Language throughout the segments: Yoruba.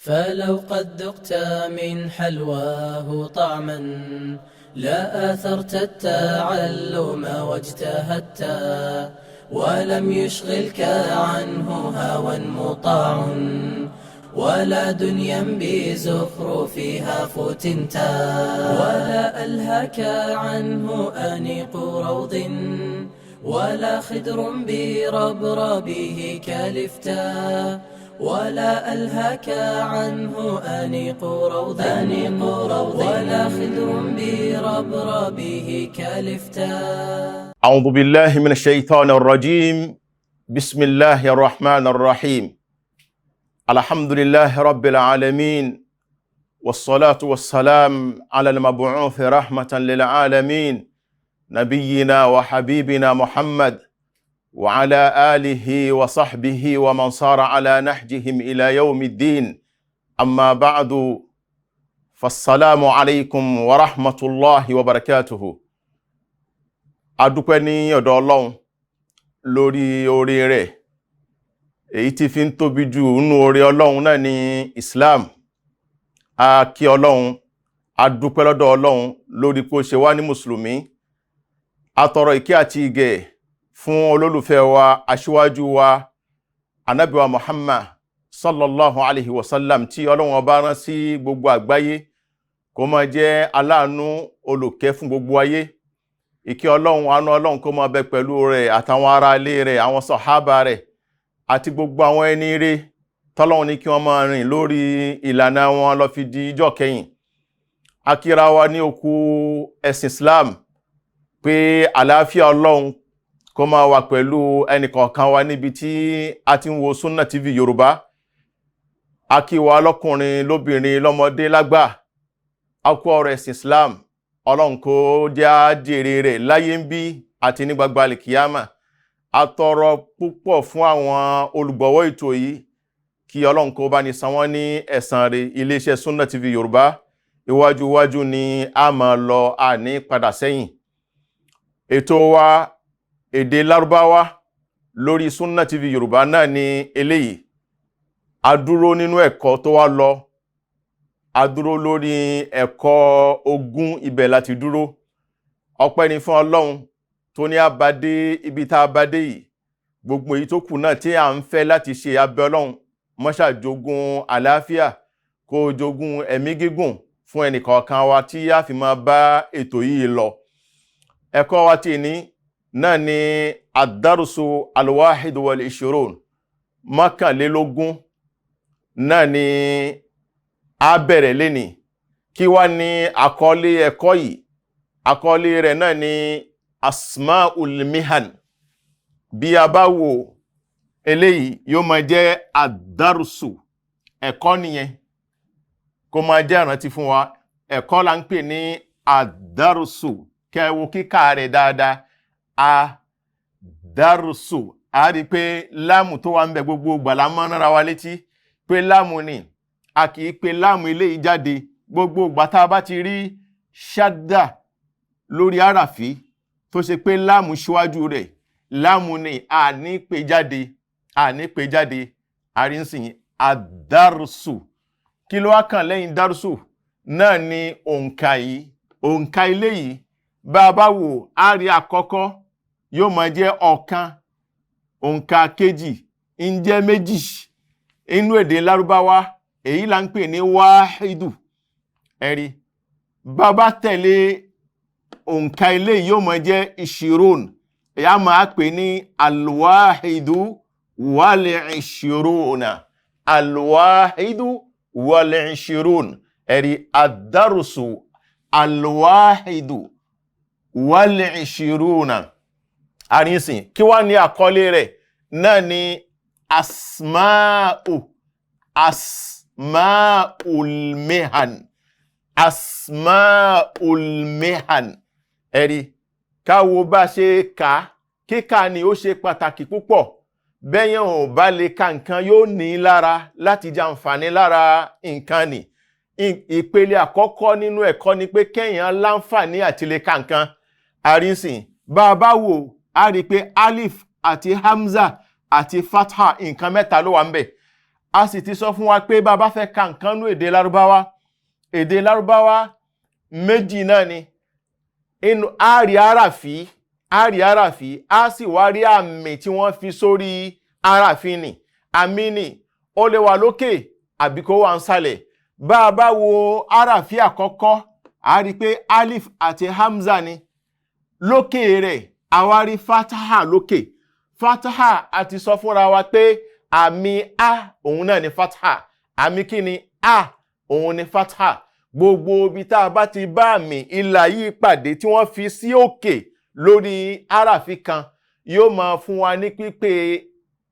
فلو قد ذقت من حلواه طعما، لا آثرت التعلم واجتهدت، ولم يشغلك عنه هوى مطاع ولا دنيا بزخرفها فتنت، ولا ألهاك عنه أنيق روض ولا خدر بربربه كالفتا، ولا ألهاك عنه أنيق روض أنيق روض ولا خدر بربربه كالفتا. أعوذ بالله من الشيطان الرجيم. بسم الله الرحمن الرحيم. الحمد لله رب العالمين، والصلاة والسلام على المبعوث رحمة للعالمين، نبينا وحبيبنا محمد وعلى آله وصحبه ومن صار على نهجهم إلى يوم الدين. أما بعد، فالسلام عليكم ورحمة الله وبركاته. Adúpẹ́ ní ọ̀dọ̀ Ọlọ́run lórí oore rẹ̀. Èyí tí fi ń tóbi jù nínú oore Ọlọ́run náà ní Islam. A kí Ọlọ́run, a dúpẹ́ lọ́dọ̀ Ọlọ́run lórí pé ó ṣe wá ní mùsùlùmí. A tọrọ ìkẹ́ àti ìgẹ̀ fún olólùfẹ́ wa, aṣíwájú wa, Ànábì wa Muhammad sallallahu alaihi wasallam, tí Ọlọ́run Ọba rán sí gbogbo àgbáyé kó máa jẹ́ aláàánú olùkẹ́ fún gbogbo ayé. Ìkẹ́ Ọlọ́run, àánú Ọlọ́run kó máa bẹ pẹ̀lú rẹ̀ àtàwọn ará ilé rẹ̀, àwọn sàhábà rẹ̀ àti gbogbo àwọn ẹni rere tọ́lọ́run ní kí wọ́n máa rìn lórí ìlànà wọn lọ fi di ijọ́ kẹyìn. A kíra wa ní okú ẹ̀sìn Islam pé àlàáfíà Ọlọ́run kó máa wà pẹ̀lú ẹnìkọ̀ọ̀kan wa níbi tí a ti ń wo Sunna TV Yorùbá. A kí wa lọ́kùnrin, lóbìnrin, lọ́mọdé, lágbà. A kú ọ̀rọ̀ ẹ̀sìn Islam. Ọlọ́run kó jẹ́ á jèrè rẹ̀ láyé ń bí àti ní gbangba àlìkìyámà. A tọrọ púpọ̀ fún àwọn olùgbọ̀wọ́ ètò yìí, kí Ọlọ́run kó bá ní san wọ́n ní ẹ̀san rẹ̀. Iléeṣẹ́ Sunna TV Yorùbá, iwájú iwájú ni a máa lọ, àní padà sẹ́yìn. Ètò wa, èdè Lárúbáwá lórí Sunna TV Yorùbá náà ni eléyìí. A dúró nínú ẹ̀kọ́ tó wá lọ, a dúró lórí ẹ̀kọ́ 20, ibẹ̀ láti dúró. Ọpẹ́ ni fún Ọlọ́run tó ní a bá dé ibi tá a bá dé yìí. Gbogbo èyí tó kù náà tí à ń fẹ́ láti ṣe, abẹ́ Ọlọ́run mọ́ṣá jogún àlàáfíà, kó jogún ẹ̀mí gígùn fún ẹnìkọ̀ọ̀kan wa tí a fi máa bá ètò yìí lọ. Ẹ̀kọ́ wa tí ní náà ni ad-darsu al-wahid wal-ishrun, 21 náà ni a bẹ̀rẹ̀ lénìí. Kí wá ní àkọlé ẹ̀kọ́ yìí? Àkọlé rẹ̀ náà ni asma'ul mihan. Bí a bá wò eléyìí, yóò máa jẹ́ ad-darsu, ẹ̀kọ́ nìyẹn, kó máa jẹ́ ìrántí fún wa. Ẹ̀kọ́ la ń pè ní ad-darsu. Kẹwo kíkà rẹ̀ dáadáa, ad-darsu. A rí i pé láàmù tó wà ń bẹ, gbogbo ìgbà la máa ń rán wa létí pé láàmù ni, a kì í pe láàmù eléyìí jáde. Gbogbo ìgbà tá a bá ti rí ṣádà lórí àràfí tó ṣe pé láàmù síwájú rẹ̀, láàmù ni, a ní pè jáde, a ní pè jáde. Àrínsìn ad-darsu. Kí ló wá kàn lẹ́yìn darsu? Náà ni òǹkà yìí. Òǹkà ilé yìí, bá a bá wò á rí, àkọ́kọ́ yóò máa jẹ́ ọ̀kan, òǹkà kejì ń jẹ́ méjì. Inú èdè Lárúbáwá, èyí là ń pè ní wáhídù. Ẹ̀rí bàbá tẹ̀lé òǹkà ilé yìí, yóò máa jẹ́ ìṣiròn. Èyí á máa pè ní alwáhídù wal-ishiruna, alwáhídù wal-ishirun. Ẹ̀rí ad-darsu alwáhídù wal-ishiruna. Àrínsìn, kí wá ní àkọlé rẹ̀? Náà ni asma'ul mihan, asma'ul mihan. Ẹ̀rí káwo bá ṣe kà á. Kíkà ni ó ṣe pàtàkì púpọ̀. Bẹ́yẹn ò bá lè ka nǹkan, yóò ní lára láti jàǹfààní lára nǹkan ni. Ìpele àkọ́kọ́ nínú ẹ̀kọ́ ni pé kéèyàn láǹfààní àti lè ka nǹkan. Àrínsìn, bá a bá wò á rí i pé alif àti hamza àti fatha, nǹkan mẹ́ta ló wà ń bẹ̀. A sì ti sọ fún wa pé bá a bá fẹ́ ka nǹkan nú èdè Lárúbáwá, èdè Lárúbáwá méjì náà ni. Inú a rí àràfí, a rí àràfí, a sì wá rí àmì tí wọ́n fi sórí àràfí nì. Àmì nì ó lè wà lókè àbí kó wà nísàlẹ̀. Bá a bá wo àràfí àkọ́kọ́, a rí pé alif àti hamza ni. Lókè rẹ̀, a wá rí fataha lókè. Fataha, a ti sọ fúnra wa pé àmì a òun náà ni fataha. Àmì kí ni a? Òun ni fataha. Gbogbo ibi tá a bá ti bá àmì ìlà yìí pàdé tí wọ́n fi sí òkè lórí àràfí kan, yóò máa fún wa ní pípé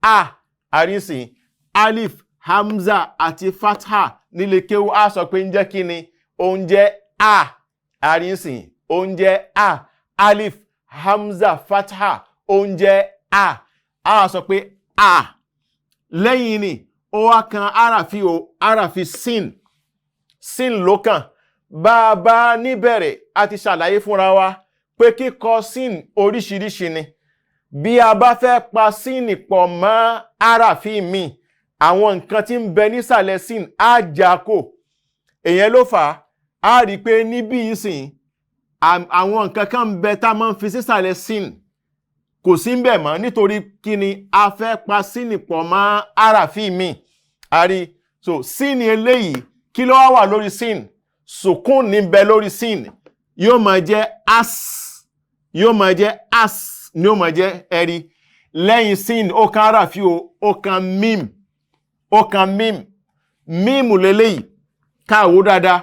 a. Àrísìn alif, hamza àti fatha nílé kéwú, a sọ pé ń jẹ́ kí ni? Ó ń jẹ́ a. Àrísìn ó ń jẹ́ a. Alif, hamza, fatha, ó ń jẹ́ a. A sọ pé a. Lẹ́yìn ni ó wá kan àràfí o, àràfí sin. Sin ló kàn. Bá a bá níbẹ̀rẹ̀, a ti ṣàlàyé fúnra wa pé kíkọ sin oríṣiríṣi ni. Bí a bá fẹ́ pa sin pọ̀ mọ́ àràfí mi, àwọn nǹkan tí ń bẹ nísàlẹ̀ sin á já kò. Èyàn ló fà á. Á rí i pé níbí ìsìn, àwọn nǹkan kan ń bẹ tá a máa ń fi sísàlẹ̀ sin, kò sí ń bẹ̀ mọ́. Nítorí kí ni? A fẹ́ pa sin pọ̀ mọ́ àràfí mi. A rí so sin eléyìí, kí ló wá wà lórí sin? Sukun ní bẹ lórí sin. Yóò máa jẹ́ as, yóò máa jẹ́ as ni ó máa jẹ́. Ẹ̀rí lẹ́yìn sin, ó kan àràfí o, ó kan mim, ó kan mim. Mímù leléyìí. Káàwó dáadáa,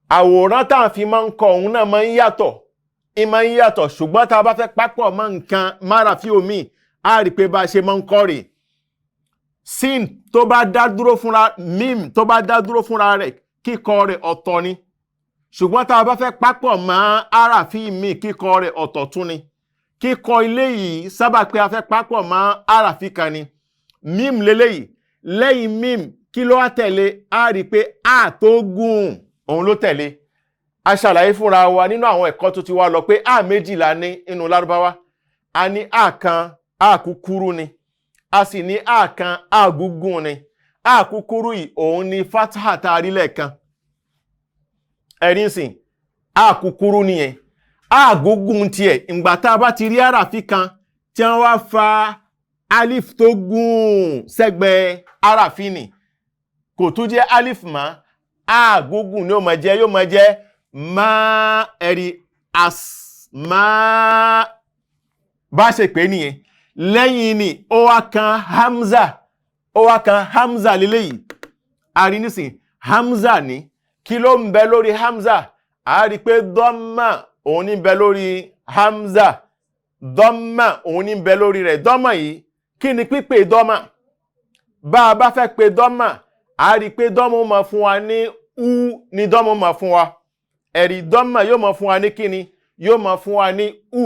àwòrán tá à ń fi máa ń kọ òun náà máa ń yàtọ̀, ń máa ń yàtọ̀. Ṣùgbọ́n tá a bá fẹ́ pápọ̀ mọ́ nǹkan máràfí omi, á rí i pé bá a ṣe máa ń kọ́ rè. Sin tó bá dá dúró fúnra, mim tó bá dá dúró fúnra rẹ̀, kíkọ rẹ̀ ọ̀tọ̀ ni. Ṣùgbọ́n tá a bá fẹ́ pápọ̀ mọ́ àràfí mi, kíkọ rẹ̀ ọ̀tọ̀ tún ni. Kíkọ ilé yìí sábà pé a fẹ́ pápọ̀ mọ́ àràfí kan ni. Mim leléyìí. Lẹ́yìn mim, kí ló wá tẹ̀lé? A rí i pé a tó gùn òun ló tẹ̀lé. A ṣàlàyé fúnra wa nínú àwọn ẹ̀kọ́ tó ti wá lọ pé a méjìlá ní inú Lárúbáwá. A ní a kan, a kúkúrú ni. A sì ní a kan, a gúngùn ni. A kúkúrú yìí, òun ni fatha tá a rí lẹ́ẹ̀kan. Ẹ̀rí sìn a kúkúrú nìyẹn. A gúngùn tiẹ̀, ìgbà tá a bá ti rí àràfí kan tí wọ́n wá fa alif tó gùn sẹ́gbẹ̀ẹ́ àràfí nì, kò tún jẹ́ alif mọ́, a gúngùn ni ó máa jẹ́. Yóò máa jẹ́ máa. Ẹ̀rí asma, bá ṣe pé nìyẹn. Lẹ́yìn ni ó wá kan hamza, ó wá kan hamza léléyìí. A rí nísìn hamza ní. Kí ló ń bẹ lórí hamza? A rí pé dọ́mà òun ní bẹ lórí hamza. Dọ́mà òun ní bẹ lórí rẹ̀. Dọ́mà yìí, kí ni pípé dọ́mà? Bá a bá fẹ́ pe dọ́mà, a rí pé dọ́mà ó máa fún wa ní u ní dọ́mà ó máa fún wa. Ẹ̀rí dọ́mà yóò máa fún wa ní kíni? Yóò máa fún wa ní u.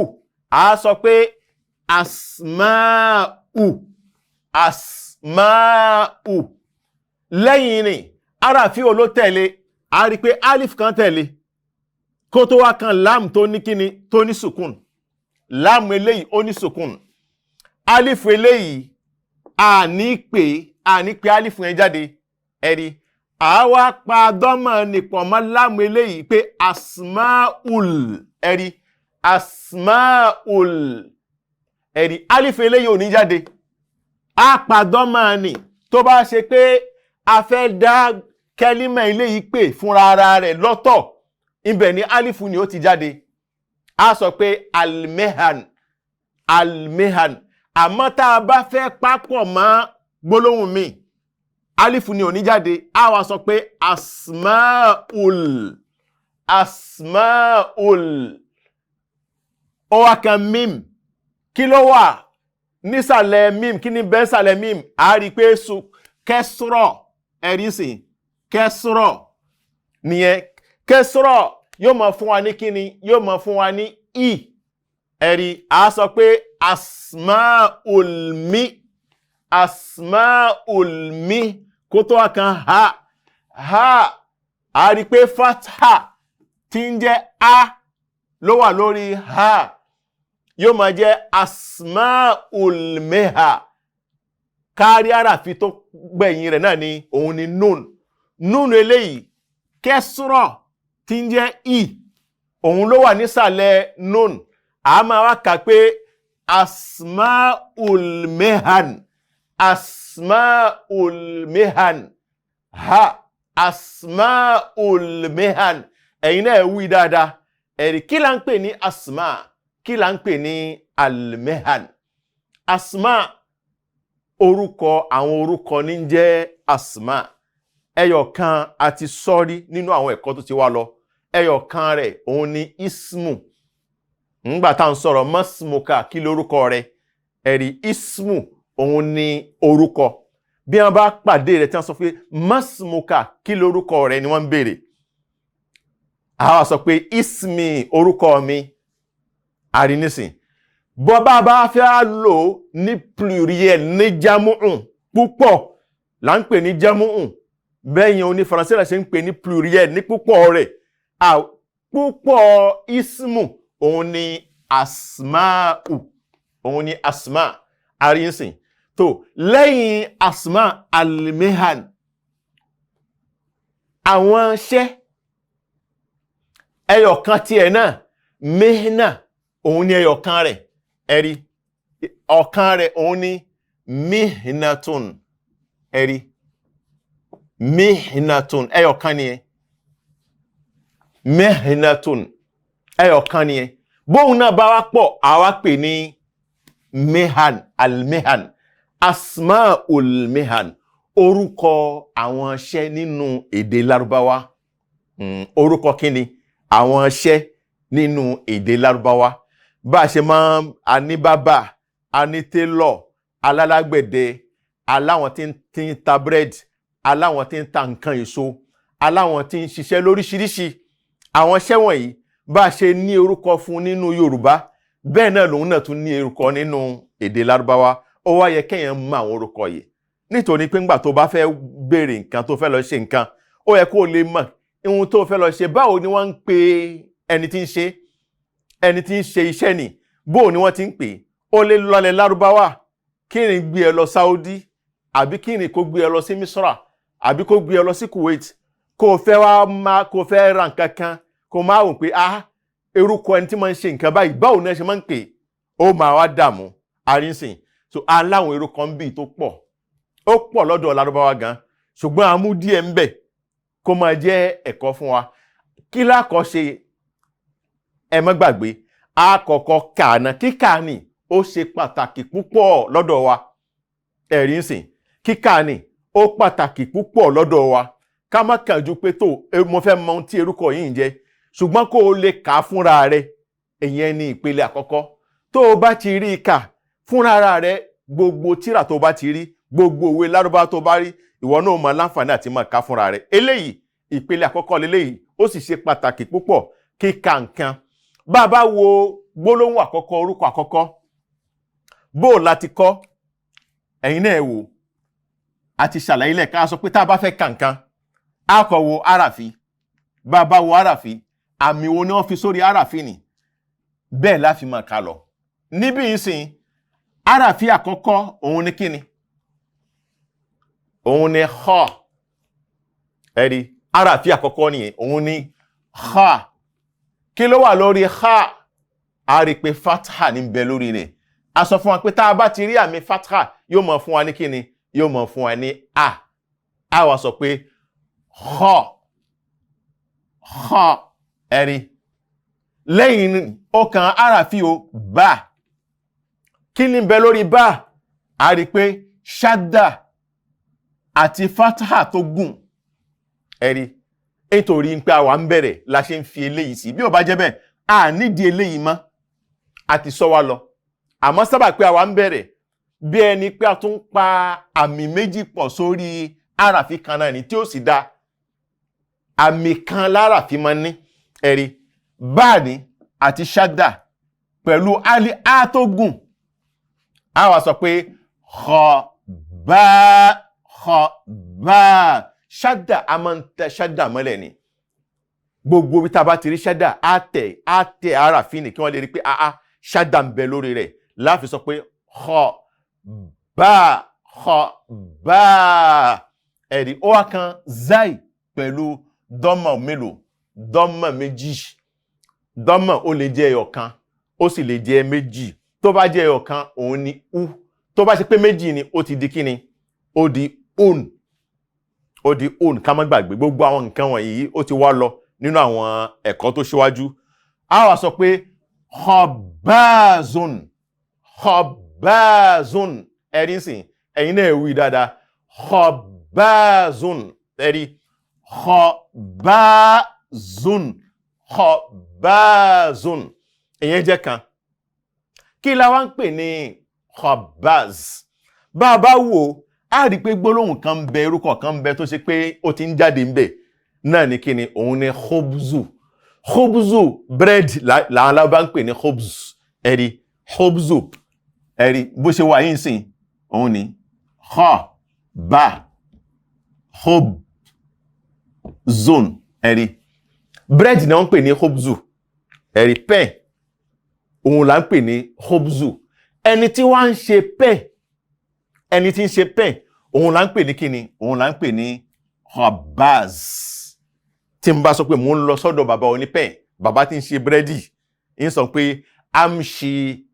A sọ pé asma'u, asma'u. Lẹ́yìn ni aráàfí wo ló tẹ̀lé? A rí pé alif kan tẹ̀lé kó tó wá kan lam tó ní kíni? Tó ní sukun. Lam eléyìí, ó ní sukun. Alif eléyìí, a ní pé, a ní pé alif yẹn jáde. Ẹ̀rí a wá pa dọ́mọ̀ nìpọ̀ mọ́ lam eléyìí pé asmaul. Ẹ̀rí asmaul. Ẹ̀rí alif eléyìí ò ní jáde. A pa dọ́mọ̀ nì. Tó bá ṣe pé a fẹ́ dá kẹ́límà eléyìí pè fúnra ara rẹ̀ lọ́tọ̀, ibẹ̀ ni alifu ni ó ti jáde. A sọ pé almehan, almehan. Àmọ́ tá a bá fẹ́ papọ̀ mọ́ gbólóhùn mi, alifu ni ò ní jáde. A wá sọ pé asmaul, asmaul. Ó wá kan mim. Kí ló wà nísàlẹ̀ mim? Kí ni bẹ́ẹ̀ sàlẹ̀ mim? A rí i pé kẹsùrọ̀. Ẹ̀rí sìn kẹsùrọ̀ nìyẹn. Kẹsùrọ̀ yóò máa fún wa ní kíni? Yóò máa fún wa ní i. Ẹ̀rí a sọ pé asmaul mi, asmaul mi. Kó tó wá kan ha. Ha, a rí i pé fatha tí ń jẹ́ a ló wà lórí ha. Yóò máa jẹ́ asmaul meha. Kárí àràfi tó gbẹ̀yìn rẹ̀ náà ni òun ni nun. Nun eléyìí, kẹsùrọ̀ tí ń jẹ́ i, òun ló wà nísàlẹ̀ nun. A máa wá kà pé asmaul mehan, asmaul mehan, ha, asmaul mehan. Ẹ̀yin náà wí dáadáa. Ẹ̀rí, kí la ń pè ní asma? Kí la ń pè ní almehan? Asma, orúkọ, àwọn orúkọ ní jẹ́ asma. Ẹyọ̀kan àti sọ́rí nínú àwọn ẹ̀kọ́ tó ti wá lọ, ẹyọ̀kan rẹ̀ òun ni ismu. Ńgbà tá à ń sọ̀rọ̀ masmuka, kí lórúkọ rẹ̀? Ẹ̀rí, ismu òun ni orúkọ. Bí wọ́n bá pàdé rẹ̀ tí wọ́n sọ pé masmuka, kí lórúkọ rẹ̀ ni wọ́n ń béèrè, àwa sọ pé ismi, orúkọ mi. Àrínísìn bọ́ bá bá fẹ́ lò ní pluriel, ní jamu'un, púpọ̀ là ń pè ní jamu'un. Bẹ́yìn oní Faransé rẹ̀ ṣe ń pè ní pluriel, ní púpọ̀ rẹ̀. Púpọ̀ ismu òun ni asma'u, òun ni asma. Àrínsìn tó lẹ́yìn asma, almehan, àwọn iṣẹ́. Ẹyọ̀kan tiẹ̀ náà mehna, òun ni ẹyọ̀kan rẹ̀. Ẹ̀rí, ọ̀kan rẹ̀ òun ni mihnatun. Ẹ̀rí, mihnatun, ẹyọ̀kan ni ẹ. Mihnatun, ẹyọ̀kan ni ẹ. Bóun náà bá wá pọ̀, àwa pè ní mehan, almehan, asmaul mehan, orúkọ àwọn iṣẹ́ nínú èdè Lárúbáwá. Orúkọ kíni? Àwọn iṣẹ́ nínú èdè Lárúbáwá. Bá a ṣe máa a ní bábà, a ní télọ̀, alálágbẹ̀dẹ, aláwọn tí ń ta búrẹ́dì, aláwọn tí ń ta nǹkan èso, aláwọn tí ń ṣiṣẹ́ lóríṣiríṣi. Àwọn iṣẹ́ wọ̀nyí, bá a ṣe ní orúkọ fún nínú Yorùbá, bẹ́ẹ̀ náà lòun náà tún ní orúkọ nínú èdè Lárúbáwá. Ó wá yẹ kéèyàn mọ àwọn orúkọ yìí, nítorí pé ńgbà tó bá fẹ́ béèrè nǹkan, tó fẹ́ lọ ṣe nǹkan, ó yẹ kó o lè mọ̀ ohun tó fẹ́ lọ ṣe. Báwo ni wọ́n ń pe ẹni tí ń ṣe, ẹni tí ń ṣe iṣẹ́ nì? Bóò ni wọ́n ti ń pè? Ó lè lọlẹ̀ Lárúbáwá, kí ni gbé ẹ lọ Saudi, àbí kí ni kó gbé ẹ lọ sí Misra, àbí kó gbé ẹ lọ sí Kuwait, kó o fẹ́ wá máa kó o fẹ́ ra nǹkan kan, kó o máa wò pé, ah, orúkọ ẹni tí máa ń ṣe nǹkan báyìí, báwo ni ẹ ṣe máa ń pè? Ó máa wá dààmú àrínsìn. So aláwọn orúkọ ń bì tó pọ̀, ó pọ̀ lọ́dọ̀ Lárúbáwá gan, ṣùgbọ́n a mú díẹ̀ ń bẹ̀ kó máa jẹ́ ẹ̀kọ́ fún wa. Kí lákọ̀ ṣe? Ẹ má gbàgbé, a kọ́kọ́ kà ná. Kíkà ni ó ṣe pàtàkì púpọ̀ lọ́dọ̀ wa. Ẹ̀rí ń sìn, kíkà ni ó pàtàkì púpọ̀ lọ́dọ̀ wa. Ká má kànjú pé tó mo fẹ́ mọ ohun tí orúkọ yìí ń jẹ́, ṣùgbọ́n kó o lè kà á fúnra rẹ, ìyẹn ni ìpele àkọ́kọ́. Tó o bá ti rí i kà fúnra rẹ, gbogbo tírà tó o bá ti rí, gbogbo òwe Lárúbáwá tó o bá rí, ìwọ náà máa láǹfààní àti máa kà fúnra rẹ. Eléyìí, ìpele àkọ́kọ́ leléyìí, ó sì ṣe pàtàkì púpọ̀, kíkà nǹkan. Bá a bá wo gbólóhùn àkọ́kọ́, orúkọ àkọ́kọ́, bó o láti kọ́, ẹ̀yin náà wò, a ti ṣàlàyé lẹ́ẹ̀kan. A sọ pé tá a bá fẹ́ kà nǹkan, a kọ́ wo àràfí. Bá a bá wo àràfí, àmì wo ni wọ́n fi sórí àràfí ni, bẹ́ẹ̀ la fi máa kà lọ. Níbí ìsìn, àràfí àkọ́kọ́ òun ni kíni? Òun ni ha. Ẹ̀rí, àràfí àkọ́kọ́ nìyẹn, òun ni ha. Kí ló wà lórí ha? A rí i pé fatha ní bẹ lórí rẹ̀. A sọ fún wa pé tá a bá ti rí àmì fatha, yóò mọ̀ fún wa ní kíni? Yóò mọ̀ fún wa ní a. A wá sọ pé ha, ha. Ẹ̀rí, lẹ́yìn ọkàn àràfí o bá, kí ni bẹ lórí bá? A rí i pé ṣádà àti fatha tó gùn. Ẹ̀rí, nítorí pé àwa ń bẹ̀rẹ̀ la ṣe ń fi eléyìí sí. Bí ó bá jẹ́ bẹ́ẹ̀, a nídìí eléyìí mọ́, a ti sọ wa lọ. Àmọ́ sábà pé àwa ń bẹ̀rẹ̀, bí ẹni pé a tún pa àmì méjì pọ̀ sórí àràfí kan náà ni, tí ó sì dáa. Àmì kan láràfí máa ń ní. Ẹ̀rí, báàní àti ṣádà pẹ̀lú ali a tó gùn, a wá sọ pé họ bá, họ bá. Ṣádà, a máa ń tẹ ṣádà mọ́lẹ̀ ni. Gbogbo bí tá a bá ti rí ṣádà, á tẹ̀, á tẹ̀ àràfí ni, kí wọ́n lè rí pé a ṣádà ń bẹ lórí rẹ̀, láàfin sọ pé họ bá, Kha, ba. Ẹ̀rí, ó wá kan zai pẹ̀lú dọ́mọ̀ mélòó? Dọ́mọ̀ méjì. Dọ́mọ̀ ó lè jẹ́ ẹyọ kan, ó sì lè jẹ́ méjì. Tó bá jẹ́ ẹyọ kan, òun ni u. Tó bá ṣe pé méjì ni, ó ti di kíni? Ó di un, ó di un. Ká má gbàgbé gbogbo àwọn nǹkan wọ̀nyí, ó ti wá lọ nínú àwọn ẹ̀kọ́ tó ṣíwájú. A wá sọ pé khabazun, khabazun. Ẹ̀rí sìn, ẹ̀yin náà wí dáadáa, khabazun. Ẹ̀rí, khabazun, khabazun. Ìyẹn jẹ́ kan. Kí la wá ń pè ní khabaz? Bá a bá wò á, rí i pé gbólóhùn kan ń bẹ, orúkọ kan ń bẹ tó ṣe pé ó ti ń jáde ń bẹ náà ní kíni? Òun ni khubzu. Khubzu, bread làwọn alábá ń pè ní khubz. Ẹ̀rí, khubzu. Ẹ̀rí bó ṣe wà yín sìn, òun ni kha, ba, khub, zone. Ẹ̀rí, bread ni wọ́n ń pè ní khubzu. Ẹ̀rí, pain, òun là ń pè ní khubzu. Ẹni tí wọ́n ń ṣe pain, ẹni tí ń ṣe pain, òun là ń pè ní kíni? Òun là ń pè ní khabaz. Tí n bá sọ pé mò ń lọ sọ́dọ̀ bàbá oní pain, bàbá tí ń ṣe búrẹ́dì, ń sọ pé amshi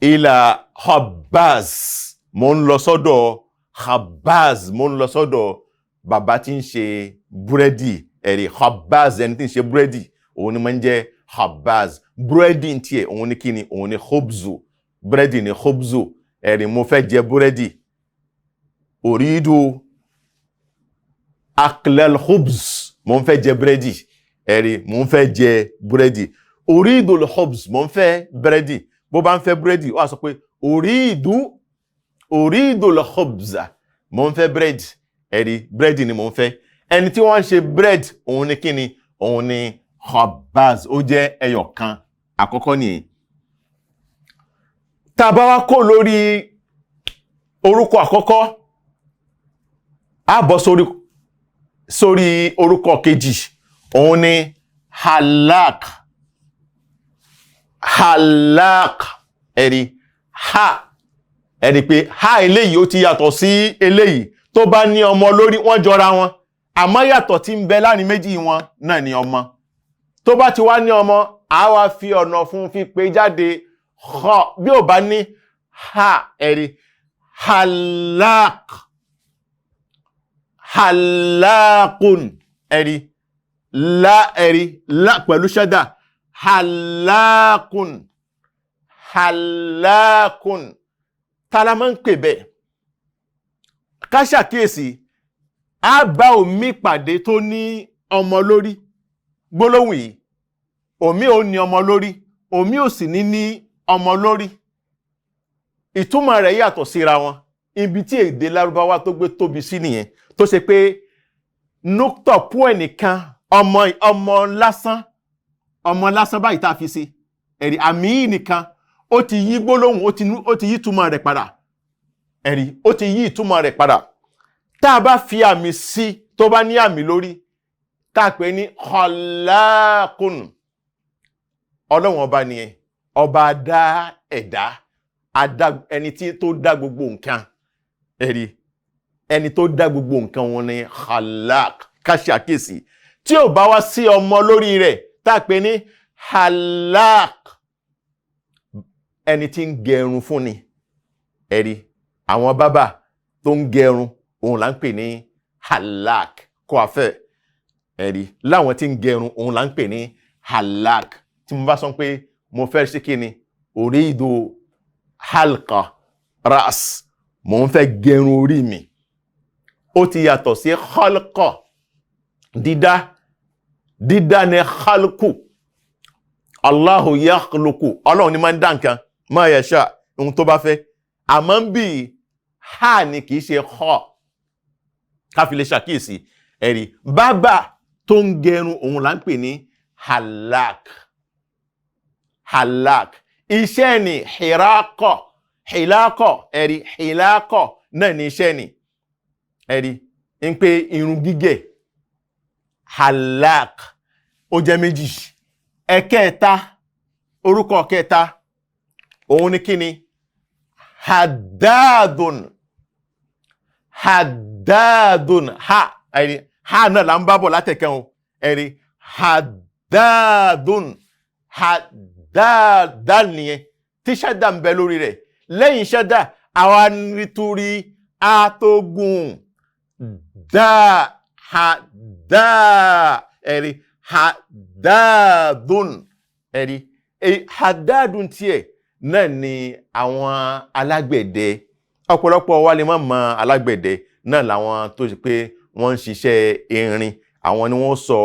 ila khabaz, mò ń lọ sọ́dọ̀ khabaz, mò ń lọ sọ́dọ̀ bàbá tí ń ṣe búrẹ́dì. Ẹ̀rí, khabaz, ẹni tí ń ṣe búrẹ́dì, òun ni máa ń jẹ́ khabaz. Búrẹ́dì ń tiẹ̀, òun ni kíni? Òun ni khubzu. Búrẹ́dì ni khubzu. Ẹ̀rí, mo fẹ́ jẹ búrẹ́dì, uridu aklal khubz, mo ń fẹ́ jẹ búrẹ́dì. Ẹ̀rí, mo ń fẹ́ jẹ búrẹ́dì, uridu al-khubz, mo ń fẹ́ búrẹ́dì. Bó bá ń fẹ́ búrẹ́dì, ó wá sọ pé uridu al-khubza, mo ń fẹ́ búrẹ́dì. Ẹ̀rí, búrẹ́dì ni mo ń fẹ́. Ẹni tí wọ́n ń ṣe búrẹ́dì, òun ni kíni? Òun ni khabaz. Ó jẹ́ ẹyọ kan àkọ́kọ́ nìyẹn. Tá a bá wá kó lórí orúkọ àkọ́kọ́, á bọ́ sórí orúkọ kejì. Òun ni halak. Halak. Ẹ̀rí, ha, ẹ̀rí pé ha eléyìí, ó ti yàtọ̀ sí eléyìí. Tó bá ní ọmọ lórí, wọ́n jọra wọn, àmọ́ yàtọ̀ tí ń bẹ láàrin méjì wọn náà ní ọmọ. Tó bá ti wá ní ọmọ, a wá fi ọ̀nà fún fi pé jáde họ. Bí ò bá ní ha, ẹ̀rí, halak, halakun. Ẹ̀rí, la, ẹ̀rí, la pẹ̀lú ṣẹ́dà, halakun, halakun. Tala máa ń pè bẹ́ẹ̀? Ká ṣàkíyèsí, á bá omi pàdé tó ní ọmọ lórí. Gbólóhùn yìí, omi ò ní ọmọ lórí, omi ò sì ní ní ọmọ lórí. Ìtumọ̀ rẹ̀ yàtọ̀ síra wọn. Ibi tí èdè Lárúbáwá tó gbé tóbi sí nìyẹn, tó ṣe pé núktọ̀ pú ẹnìkan, ọmọ, ọmọ lásán, ọmọ lásán báyìí tá a fi sí, ẹ̀rí, àmì yìí nìkan, ó ti yí gbólóhùn, ó ti yí ìtumọ̀ rẹ̀ padà. Ẹ̀rí, ó ti yí ìtumọ̀ rẹ̀ padà. Tá a bá fi àmì sí, tó bá ní àmì lórí, tá a pè ní khalaqun, Ọlọ́run Ọba nìyẹn, ọba dá ẹ̀dá, adá, ẹni tí tó dá gbogbo nǹkan. Ẹ̀rí, ẹni tó dá gbogbo nǹkan wọn ni khalaq. Ká ṣe àkíyèsí, tí ò bá wá sí ọmọ lórí rẹ̀, tá a pè ní halak, ẹni tí ń gẹrun fún ni. Ẹ̀rí, àwọn bábà tó ń gẹrun, òun là ń pè ní halak. Kó a fẹ́, ẹ̀rí, láwọn tí ń gẹrun, òun là ń pè ní halak. Tí mo bá sọ pé mo fẹ́ ṣe kí ni, uridu halqa ras, mo ń fẹ́ gẹrun orí mi, ó ti yàtọ̀ sí khalqa, dídá. Dídá ni khalqu. Allahu yakhluqu, Ọlọ́run ni máa ń dá nǹkan, ma yasha, ohun tó bá fẹ́. Àmọ́ ń bì, ha ni, kìí ṣe kha. Ká fi lè ṣàkíyèsí. Ẹ̀rí, bábà tó ń gẹrun, òun là ń pè ní halak. Halak, iṣẹ́ ni hirakọ, hilakọ. Ẹ̀rí, hilakọ náà ni iṣẹ́ ni. Ẹ̀rí, ń pé irun gígẹ̀, halak. Ó jẹ́ méjì. Ẹ̀kẹta, orúkọ kẹta, òun ni kíni? Haddadun, haddadun, ha, ẹ̀rí, ha náà là ń bá bọ̀ látẹ̀kẹ́ o. Ẹ̀rí, haddadun, haddadal nìyẹn tí ṣẹ́dá ń bẹ lórí rẹ̀. Lẹ́yìn ṣẹ́dá, àwa nítorí atógùn dá, hadá, ẹ̀rí, haddadun. Ẹ̀rí, haddadun tiẹ̀ náà ni àwọn alágbẹ̀dẹ. Ọ̀pọ̀lọpọ̀ wa lè má mọ alágbẹ̀dẹ náà, làwọn tó ṣe pé wọ́n ń ṣiṣẹ́ irin. Àwọn ni wọ́n sọ,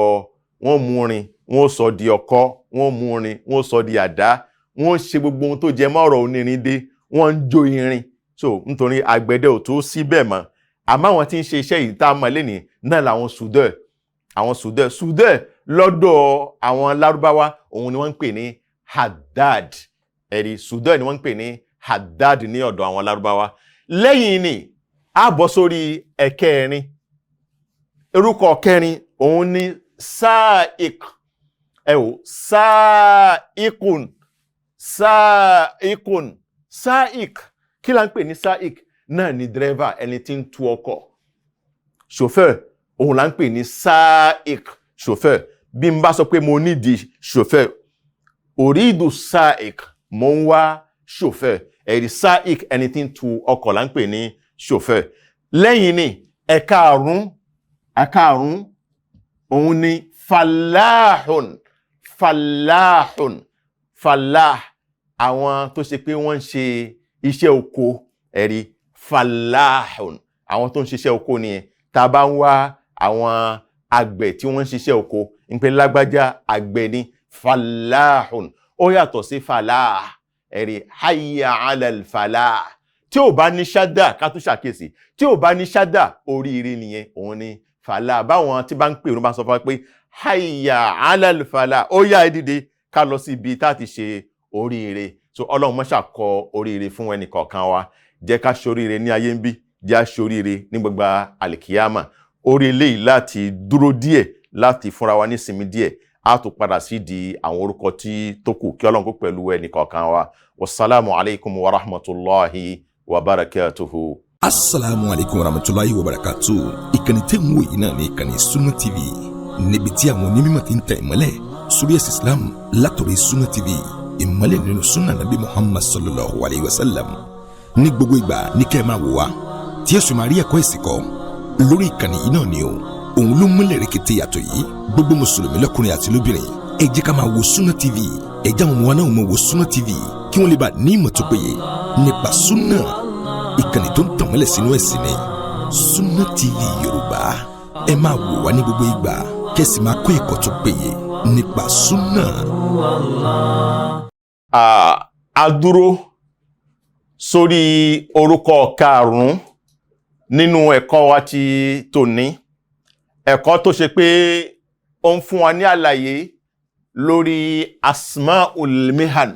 wọ́n mú irin, wọ́n sọ di ọkọ́, wọ́n mú irin, wọ́n sọ di àdá, wọ́n ṣe gbogbo ohun tó jẹ mọ́ ọ̀rọ̀ onírin dé, wọ́n ń jó irin. So nítorí àgbẹ̀dẹ ò tó síbẹ̀ mọ́, àmọ́ àwọn tí ń ṣe iṣẹ́ yìí tá a mọ̀ lẹ́nìí náà làwọn soudeur. Àwọn soudeur, soudeur lọ́dọ̀ àwọn Lárúbáwá, òun ni wọ́n ń pè ní haddad. Ẹ̀rí, soudeur ni wọ́n ń pè ní haddad ní ọ̀dọ̀ àwọn Lárúbáwá. Lẹ́yìn ni a bọ́ sórí ẹ̀kẹrin. Orúkọ kẹrin, òun ni saik. Ẹ wò, saikun, saikun, saik. Kí la ń pè ní saik? Náà ni dírẹ́fà, ẹni tí ń tu ọkọ̀, chauffeur. Òun là ń pè ní saik, chauffeur. Bí n bá sọ pé mo nídìí chauffeur, أريد سائق, mo ń wá chauffeur. Ẹ̀rí, saik, ẹni tí ń tu ọkọ̀ là ń pè ní chauffeur. Lẹ́yìn ni ẹ̀karùn-ún, ẹ̀karùn-ún, òun ni فلاح. فلاح, فلاح, àwọn tó ṣe pé wọ́n ń ṣe iṣẹ́ oko. Ẹ̀rí, فلاح, àwọn tó ń ṣiṣẹ́ oko nìyẹn. Tá a bá ń wá àwọn àgbẹ̀ tí wọ́n ń ṣiṣẹ́ oko, ń pè lágbájá àgbẹ̀ ni, فلاح. Ó yàtọ̀ sí فلاح. Ẹ̀rí, حي على الفلاح. Tí ò bá ní ṣádà, ká tún ṣàkíyèsí, tí ò bá ní ṣádà, oríire nìyẹn, òun ni فلاح. Báwọn tí bá ń pè ní bá sọ fún wa pé حي على الفلاح, ó yá, ẹ dìde, ká lọ sí ibi tá a ti ṣe oríire. So Ọlọ́run mọ́ṣà kọ oríire fún ẹnì kọ̀ọ̀kan wa. Jẹ́ ká ṣoríire ní ayé ń bí, jẹ́ á ṣoríire ní gbogbo àlìkíyàmà. Orí eléyìí láti dúró díẹ̀, láti fúnra wa nísinmi díẹ̀, á tún padà sí di àwọn orúkọ tí tó kù. Kí Ọlọ́run kó pẹ̀lú ẹnì kọ̀ọ̀kan wa. والسلام عليكم ورحمة الله وبركاته. Asalaamu aleykum warahmatulahi wabarakatu. Ìkànnì tẹ́ ń wò yìí náà ní ìkànnì Sunna TV, níbi tí àwọn onímọ̀ ti ń tẹ̀ ìmọ́lẹ̀ sórí ẹ̀sìn Islam látọ̀rọ̀. Sunna TV, ìmọ́lẹ̀ nínú sunna Nabi Muhammad صلى الله عليه وسلم. Ní gbogbo ìgbà ní kẹ́ ẹ máa wò wá, tí ẹ sì máa rí ẹ̀kọ́ ẹ̀sìn kọ́ lórí ìkànnì yìí náà ni o. Òun ló múlẹ̀ rẹ̀kẹ̀tẹ̀ yàtọ̀ yìí. Gbogbo mùsùlùmí lọ́kùnrin àti lóbìnrin, ẹ jẹ́ ká máa wo Sunna TV. Ẹ jẹ́ àwọn ọmọ wa náà máa wo Sunna TV, kí wọ́n lè bá ní ìmọ̀ tó péye nípa sunna. Ìkànnì tó ń tàn mọ́lẹ̀ sínú ẹ̀sìn ni Sunna TV Yorùbá. Ẹ máa wò wá ní gbogbo ìgbà, kẹ́ sì máa kọ́ ẹ̀kọ́ tó péye nípa sunna. A dúró sórí orúkọ karùn-ún nínú ẹ̀kọ́ wa ti tòní, ẹ̀kọ́ tó ṣe pé ó ń fún wa ní àlàyé lórí أسماء المهن,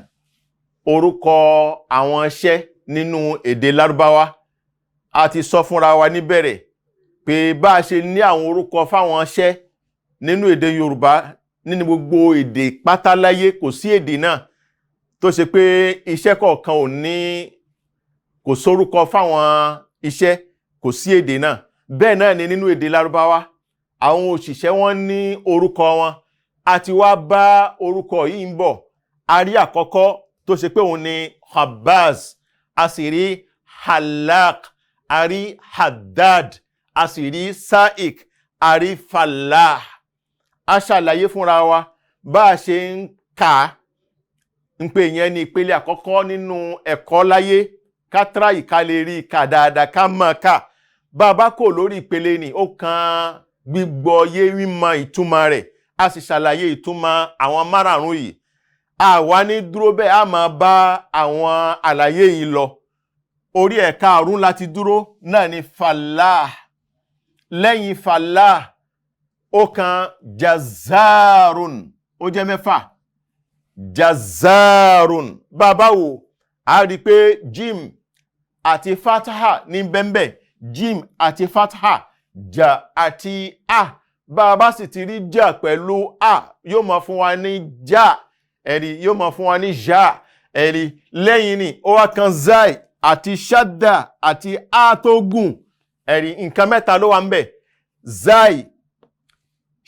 orúkọ àwọn iṣẹ́ nínú èdè Lárúbáwá. A ti sọ fúnra wa níbẹ̀rẹ̀ pé bá a ṣe ní àwọn orúkọ fáwọn iṣẹ́ nínú èdè Yorùbá, nínú gbogbo èdè pátáláyé, kò sí èdè náà tó ṣe pé iṣẹ́ kọ̀ọ̀kan ò ní, kò sórúkọ fáwọn iṣẹ́, kò sí èdè náà. Bẹ́ẹ̀ náà ni nínú èdè Lárúbáwá, àwọn òṣìṣẹ́ wọn ní orúkọ wọn. A ti wá bá orúkọ yìí ń bọ̀. A rí àkọ́kọ́ tó ṣe pé òun ni خباز, a sì rí حلاق, a rí حداد, a sì rí سائق, a rí فلاح. A ṣàlàyé fúnra wa bá a ṣe ń kà á, ń pè yẹn ní ìpele àkọ́kọ́ nínú ẹ̀kọ́ láyé, ká tíráyì ká lè rí i kà dáadáa, ká mọ̀ ká. Bá a bá kò lórí ìpele ni, ó kan gbígbọ́ yé, mímọ̀ ìtumọ̀ rẹ̀. A sì ṣàlàyé ìtumọ̀ àwọn márààrún yìí. Àwa ní dúró bẹ́ẹ̀, a máa bá àwọn àlàyé yìí lọ. Orí ẹ̀ka àrùn láti dúró náà ni فلاح. Lẹ́yìn فلاح, ó kan جزار, ó jẹ́ mẹ́fà. جزار, bàbá wo, a rí i pé jim àti fataha ní bẹ́ńbẹ́, jim àti fataha, jà àti a. Bàbá sì ti rí jà pẹ̀lú a, yóò máa fún wa ní já. Ẹ̀rí, yóò máa fún wa ní já. Ẹ̀rí, lẹ́yìn ni ó wá kan zai Àti ṣádà àti a tó gùn. Ẹ̀rí nǹkan mẹ́ta ló wà ń bẹ̀: zai,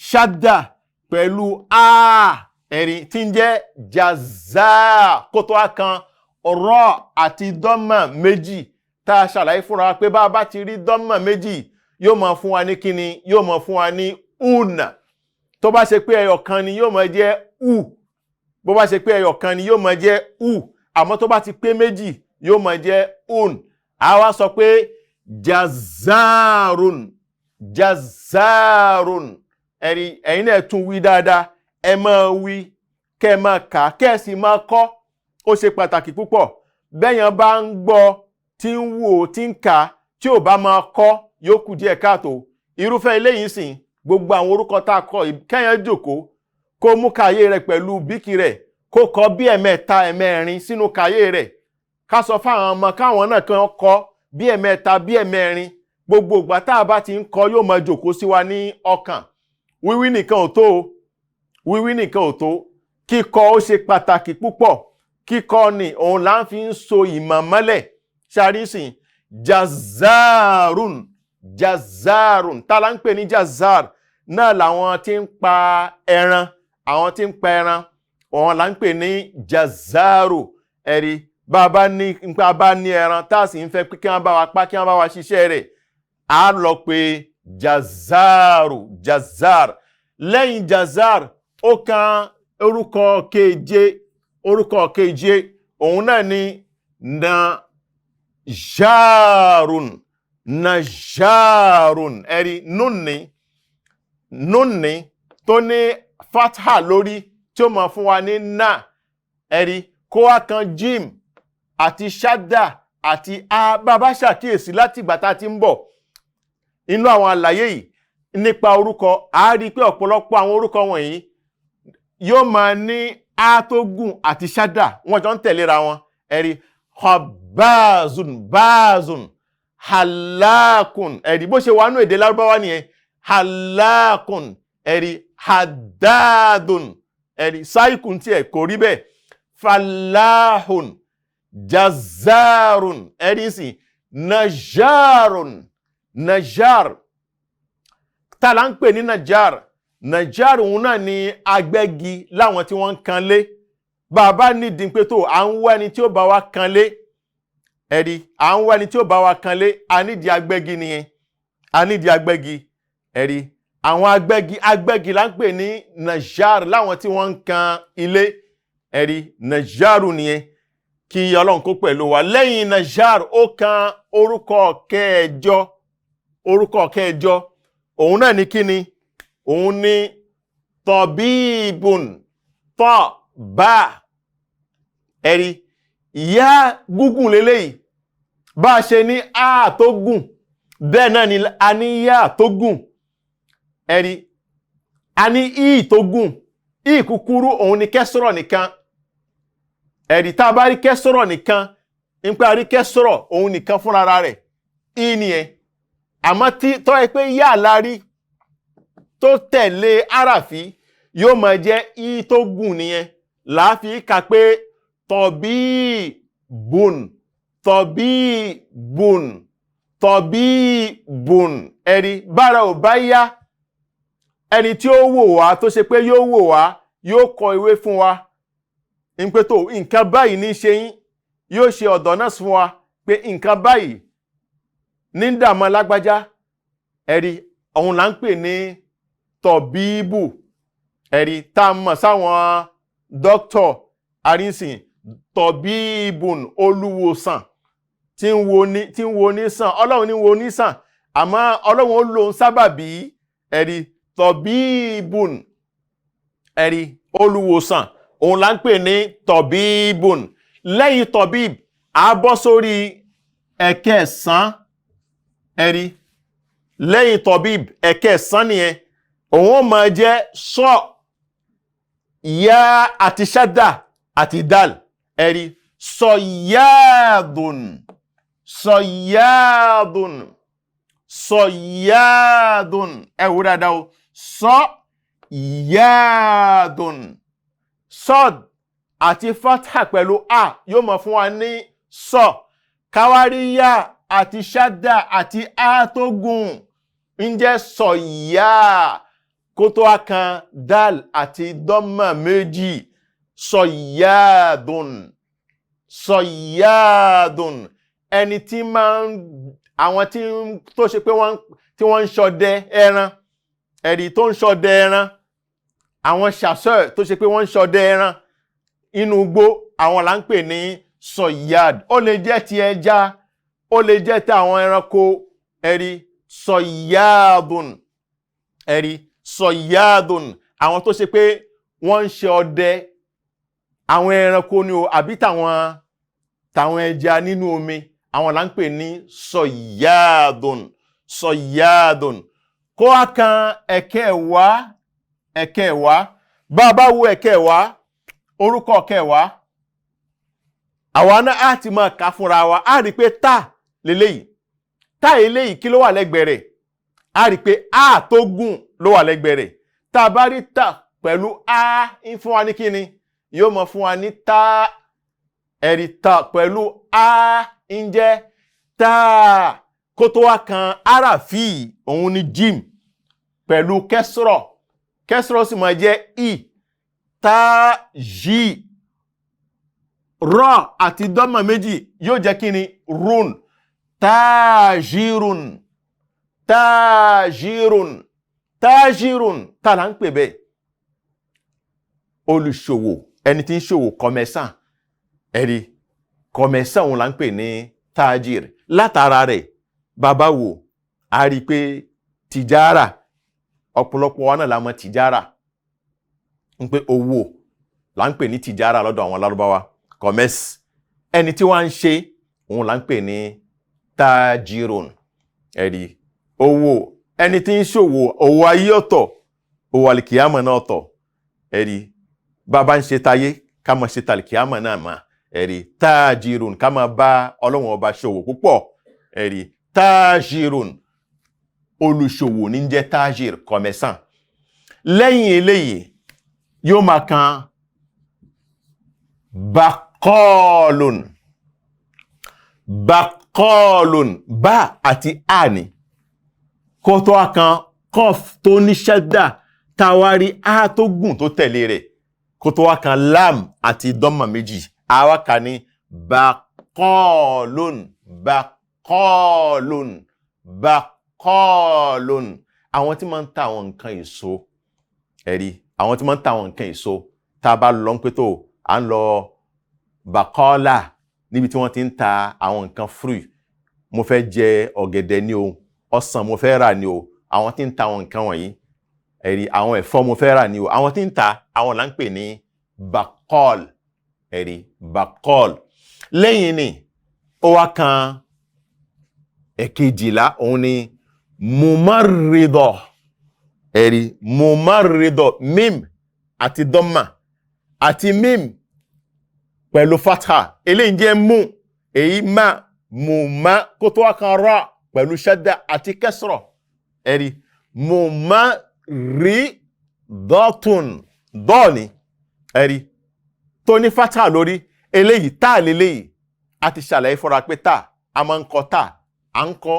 ṣádà pẹ̀lú a. Ẹ̀rí tí ń jẹ́ jazaa, kó tó wá kan rọ àti dọ́mà méjì tá a ṣàlàyé fúnra wa pé bá a bá ti rí dọ́mà méjì, yóò máa fún wa ní kíni? Yóò máa fún wa ní una. Tó bá ṣe pé ẹyọ kan ni, yóò máa jẹ́ u. Bó bá ṣe pé ẹyọ kan ni, yóò máa jẹ́ u. Àmọ́ tó bá ti pé méjì, yóò máa jẹ́ un. A wá sọ pé jazarun, jazarun. Ẹ̀rí, ẹ̀yin náà tún wí dáadáa. Ẹ máa wí, kẹ́ ẹ máa kà, kẹ́ ẹ sì máa kọ́. Ó ṣe pàtàkì púpọ̀. Bẹ́yàn bá ń gbọ́, tí ń wò, tí ń kà, tí ò bá máa kọ́, yóò kù díẹ̀ káàtó. Irúfẹ́ eléyìí sìn, gbogbo àwọn orúkọ tá a kọ yìí, kẹ́yàn jòkó, kó mú kàyé rẹ̀ pẹ̀lú bíkì rẹ̀, kó kọ bí ẹ̀mẹ́ta, ẹ̀mẹ́rin sínú kàyé rẹ̀. Ká sọ fáwọn ọmọ káwọn náà kan kọ bí ẹ̀mẹ́ta, bí ẹ̀mẹ́rin. Gbogbo ìgbà tá a bá ti ń kọ, yóò máa jòkó sí wa ní ọkàn. Wíwí nìkan ò tó o, wíwí nìkan ò tó. Kíkọ ó ṣe pàtàkì púpọ̀. Kíkọ ni òun là ń fi ń so ìmọ̀ mọ́lẹ̀. Ṣàrísìn jazarun, jazarun. Tá la ń pè ní jazar? Náà làwọn tí ń pa ẹran. Àwọn tí ń pa ẹran, òun là ń pè ní jazaru. Ẹ̀rí, bá a bá ní nípa bá ní ẹran tá a sì ń fẹ́ pé kí wọ́n bá wa pa, kí wọ́n bá wa ṣiṣẹ́ rẹ̀, á lọ pé jazaru, jazar. Lẹ́yìn jazar, ó kan orúkọ keje. Orúkọ keje, òun náà ni najarun, najarun. Ẹ̀rí, núnni, núnni tó ní fatha lórí, tí ó máa fún wa ní na. Ẹ̀rí, kó wá kan jim àti shadda àti a. Bàbá ṣàkíyèsí láti ìgbà tá a ti ń bọ̀ inú àwọn àlàyé yìí nípa orúkọ, a rí i pé ọ̀pọ̀lọpọ̀ àwọn orúkọ wọ̀nyí yóò máa ní a tó gùn àti shadda, wọ́n jọ ń tẹ̀léra wọn. Ẹ̀rí, khabazun, bazun, halakun. Ẹ̀rí, bó ṣe wà nínú èdè Lárúbáwá nìyẹn, halakun. Ẹ̀rí, hadadun. Ẹ̀rí, sáìkùn tiẹ̀ kò rí bẹ́ẹ̀. Falahun, jazarun. Ẹ̀rí sì, najarun, najar. Tá la ń pè ní najar? Najar, òun náà ni agbẹ́gi, láwọn tí wọ́n ń kanlé. Bàbá nídìí pé tó à ń wá ẹni tí ó bá wa kanlé. Ẹ̀rí, à ń wá ẹni tí ó bá wa kanlé, a nídìí agbẹ́gi nìyẹn, a nídìí agbẹ́gi. Ẹ̀rí, àwọn agbẹ́gi, agbẹ́gi là ń pè ní najar, láwọn tí wọ́n ń kan ilé. Ẹ̀rí, najaru nìyẹn. Kí Ọlọ́run kó pẹ̀lú wa. Lẹ́yìn najar, ó kan orúkọ kẹjọ. Orúkọ kẹjọ, òun náà ní kíni? Òun ní tọ̀bíbùn, tọ́ bá. Ẹ̀rí, ìyá gúngùn lélẹ́yìí. Bá a ṣe ní a tó gùn, bẹ́ẹ̀ náà ni a ní yá tó gùn. Ẹ̀rí, a ní i tó gùn. I kúkúrú, òun ni kẹsọ̀rọ̀ nìkan. Ẹ̀rí, tá a bá rí kẹsọ̀rọ̀ nìkan, nípa rí kẹsọ̀rọ̀, òun nìkan fúnra rẹ̀, i nìyẹn. Àmọ́ tí tọ́ ẹ pé yá la rí tó tẹ̀lé àràfí, yóò máa jẹ́ i tó gùn nìyẹn. Láàfi kà pé tọ̀bí bùn, tọ̀bí bùn, tọ̀bí bùn. Ẹ̀rí, bára ò bá yá, ẹni tí ó wò wá, tó ṣe pé yóò wò wá, yóò kọ ìwé fún wa ní pé tó nǹkan báyìí ní ṣe yín, yóò ṣe ọ̀dọ̀ náà fún wa pé nǹkan báyìí ní dààmú lágbájá. Ẹ̀rí, òun là ń pè ní tọ̀bíbù. Ẹ̀rí, tá a mọ̀ sáwọn dókítọ̀ àrísìn, tọ̀bíbùn, olùwòsàn tí ń wo ní, tí ń wo ní sàn. Ọlọ́run ní wo ní sàn, àmọ́ Ọlọ́run ó lòun sábàbí. Ẹ̀rí, tọ̀bíbùn. Ẹ̀rí, olùwòsàn, òun là ń pè ní tọ̀bíbùn. Lẹ́yìn tọ̀bíb, a bọ́ sórí ẹ̀kẹsàn. Ẹ̀rí, lẹ́yìn tọ̀bíb, ẹ̀kẹsàn nìyẹn. Òun ó máa jẹ́ sọ, yá àti ṣádà àti dal. Ẹ̀rí, sọ̀yáàdùn, sọ̀yáàdùn, sọ̀yáàdùn. Ẹ wò dáadáa o, sọ̀yáàdùn. Sọ́d àti fatha pẹ̀lú a yóò máa fún wa ní sọ. Káwáríyá àti ṣádà àti a tó gùn ń jẹ́ sọ̀yà, kó tó wá kan dal àti dọ́mà méjì. Sọ̀yàdùn, sọ̀yàdùn, ẹni tí máa ń, àwọn tí tó ṣe pé wọ́n tí wọ́n ń ṣọdẹ ẹran, ẹ̀rí tó ń ṣọdẹ ẹran, àwọn chasseur tó ṣe pé wọ́n ń ṣọdẹ ẹran inú igbó, àwọn là ń pè ní sọ̀yàd. Ó lè jẹ́ ti ẹja, ó lè jẹ́ ti àwọn ẹranko. Ẹ̀rí, sọ̀yàdùn, ẹ̀rí, sọ̀yàdùn, àwọn tó ṣe pé wọ́n ń ṣe ọdẹ àwọn ẹranko ni o, àbí tàwọn ẹja nínú omi, àwọn là ń pè ní sọ̀yàdùn, sọ̀yàdùn. Kó wá kan ẹ̀kẹwàá, ẹ̀kẹwàá. Bá a bá wo ẹ̀kẹwàá, orúkọ kẹwàá, àwa náà á ti máa kà fúnra wa, á rí i pé tá leléyìí, tá eléyìí, kí ló wà lẹ́gbẹ̀ẹ́ rẹ̀? Á rí i pé a tó gùn ló wà lẹ́gbẹ̀ẹ́ rẹ̀. Tá a bá rí ta pẹ̀lú a, ń fún wa ní kíni? Yóò mọ̀ fún wa ní tá. Ẹ̀rí, ta pẹ̀lú a ń jẹ́ tá. Kó tó wá kan àràfí, òun ni jim pẹ̀lú kẹsìrọ̀. Kẹsìrọ̀ sì máa jẹ́ i, tá, jí, rọ àti dọ́mà méjì, yóò jẹ́ kí ni? Run. Táàjírun, táàjírun, táàjírun. Tá là ń pè bẹ́ẹ̀? Olùṣòwò, ẹni tí ń ṣòwò, commerçant. Ẹ̀rí, commerçant, òun là ń pè ní táàjìr. Látara rẹ̀, bàbá wò, a rí i pé tìjára, ọ̀pọ̀lọpọ̀ wa náà la mọ̀ tìjára ń pé owó là ń pè ní tìjára lọ́dọ̀ àwọn Lárúbáwá, commerce. Ẹni tí wọ́n ń ṣe, òun là ń pè ní tájíròn. Ẹ̀rí, owó, ẹni tí ń ṣòwò, òwò ayé ọ̀tọ̀, òwò àlìkìyàmọ̀ náà ọ̀tọ̀. Ẹ̀rí, bàbá ń ṣe tayé, ká máa ṣe tàlìkìyàmọ̀ náà mà. Ẹ̀rí, tájíròn, ká máa bá Ọlọ́run Ọba ṣòwò púpọ̀. Ẹ̀rí, tájíròn, olùṣòwò ní jẹ́ tájìr, commerçant. Lẹ́yìn eléyìí, yóò máa kan bakọ́ọ̀lùn, bakọ́ọ̀lùn, bá àti a ní, kó tó wá kan kọf tó ní ṣẹ́dà, táwárí a tó gùn tó tẹ̀lé rẹ̀, kó tó wá kan lam àti dọ́mà méjì. Àwa kà ní bakọ́ọ̀lùn, bakọ́ọ̀lùn, bakọ́ọ̀lùn. Àwọn tí máa ń ta àwọn nǹkan èso. Ẹ̀rí, àwọn tí máa ń ta àwọn nǹkan èso. Tá a bá lọ ń pé tó à ń lọ bàkọ́ọ́là, níbi tí wọ́n ti ń ta àwọn nǹkan fruit, mo fẹ́ jẹ ọ̀gẹ̀dẹ̀ ni o, ọsàn mo fẹ́ rà ni o, àwọn tí ń ta àwọn nǹkan wọ̀nyí. Ẹ̀rí, àwọn ẹ̀fọ́ mo fẹ́ rà ni o, àwọn tí ń ta, àwọn là ń pè ní bakọ́ọ̀l. Ẹ̀rí, bakọ́ọ̀l. Lẹ́yìn ni ó wá kan ẹ̀kejìlá, òun ni mumarridọ̀. Ẹ̀rí, mumarridọ̀, mim àti dọ́mà àti mim pẹ̀lú fatha, eléyìí jẹ́ mú, èyí má, mùmá, kó tó wá kan ra pẹ̀lú ṣẹ́dá àti kẹsọ̀rọ̀. Ẹ̀rí, mùmá rí dọ́tún dọ́ọ̀ni. Ẹ̀rí, tó ní fatha lórí eléyìí, tá léléyìí, a ti ṣàlàyé fúnra pé tá a máa ń kọ, tá a ń kọ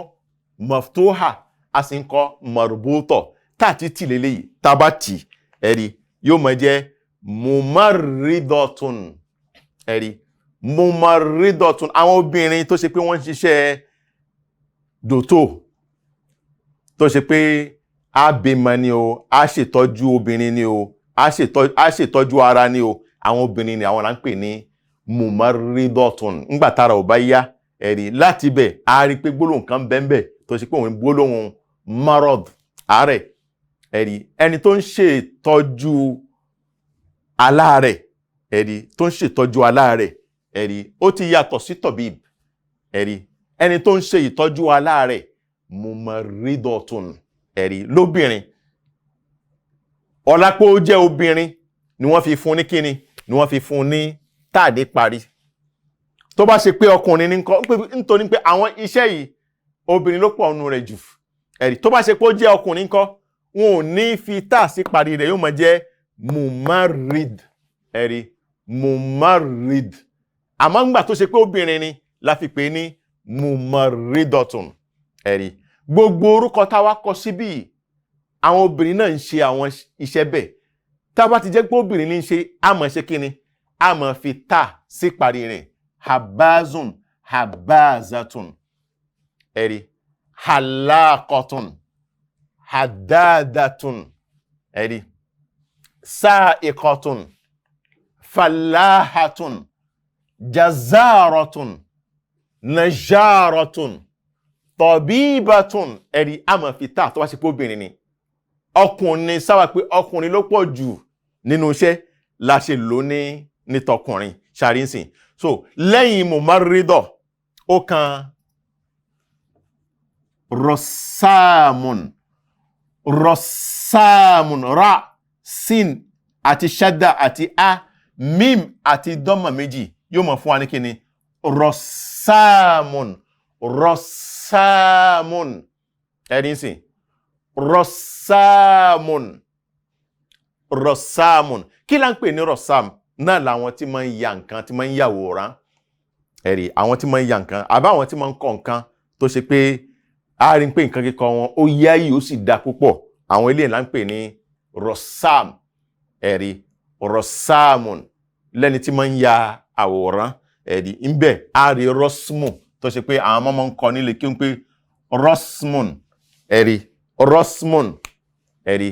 maftuha, a sì ń kọ marbutọ. Tá ti tì léléyìí, tá a bá tì, ẹ̀rí, yóò máa jẹ́ mumarridọ̀tún. Ẹ̀rí, mumarridọ̀tún, àwọn obìnrin tó ṣe pé wọ́n ń ṣiṣẹ́ dòtò, tó ṣe pé á bímọ ni o, á ṣètọ́jú obìnrin ni o, á ṣètọ́jú ara ni o, àwọn obìnrin ni àwọn là ń pè ní mumarridọ̀tún. Ńgbà tára ò bá yá. Ẹ̀rí, láti bẹ̀, a rí pé gbólóhùn kan bẹ́ẹ̀ tó ṣe pé òun gbólóhùn marad, àárẹ̀. Ẹ̀rí, ẹni tó ń ṣètọ́jú aláàrẹ̀. Ẹ̀rí, tó ń ṣètọ́jú aláàrẹ̀. Ẹ̀rí, ó ti yàtọ̀ sí tọ̀bíb. Ẹ̀rí, ẹni tó ń ṣe ìtọ́jú aláàrẹ̀, mumaridotun. Ẹ̀rí, lóbìnrin, ọlápọ̀ ó jẹ́ obìnrin ni wọ́n fi fún ní kíni, ni wọ́n fi fún ní táàdé parí. Tó bá ṣe pé ọkùnrin ní kọ́, nítorí pé àwọn iṣẹ́ yìí, obìnrin ló pọ̀ nù rẹ̀ jù. Ẹ̀rí, tó bá ṣe pé ó jẹ́ ọkùnrin kọ́, wọn ò ní fi táà sí parí rẹ̀, yóò máa jẹ́ mumarid. Ẹ̀rí, mumarid. Àmọ́ ńgbà tó ṣe pé obìnrin ni la fi pè ní Mumaridotun. Ẹ̀rí gbogbo orúkọ táwa kọ síbí, àwọn obìnrin náà ń ṣe àwọn iṣẹ́ bẹ́ẹ̀. Tá a bá ti jẹ́ pé obìnrin ní í ṣe, a máa ṣe kíni? A máa fi ta sí parí rẹ̀. Habazun, habazatun. Ẹ̀rí halakotun, hadadatun. Ẹ̀rí saikotun, falahatun, jazaratun, najaratun, tọ̀bíbatun. Ẹ̀rí a máa fi ta tó bá ṣe pé obìnrin ni. Ọkùnrin sábà pé ọkùnrin ló pọ̀ jù nínú iṣẹ́ la ṣe lò ní nítọkùnrin ṣàrínsìn. So lẹ́yìn mumaridọ̀, ó kan rọ̀sáàmùn. Rọ̀sáàmùn, ra, sin àti ṣádà àti a, mim àti dọ́mà méjì yóò mọ̀ fún wa ní kíni? Rọ̀sáàmùn, rọ̀sáàmùn. Ẹ̀rí sìn rọ̀sáàmùn, rọ̀sáàmùn. Kí la ń pè ní rọ̀sáàm? Náà làwọn tí máa ń ya nǹkan, tí máa ń yàwòrán. Ẹ̀rí àwọn tí máa ń ya nǹkan àbá àwọn tí máa ń kọ nǹkan, tó ṣe pé a rí pé nǹkan kíkọ wọn ó yáyì, ó sì da púpọ̀. Àwọn eléyìí là ń pè ní rọ̀sáàm. Ẹ̀rí rọ̀sáàmùn lẹ́ni tí máa ń ya àwòrán. Ẹ̀rí ńbẹ̀ a rí rọ́smù, tó ṣe pé àwọn ọmọ máa ń kọ nílé kí n pé rọ́smùn. Ẹ̀rí rọ́smùn. Ẹ̀rí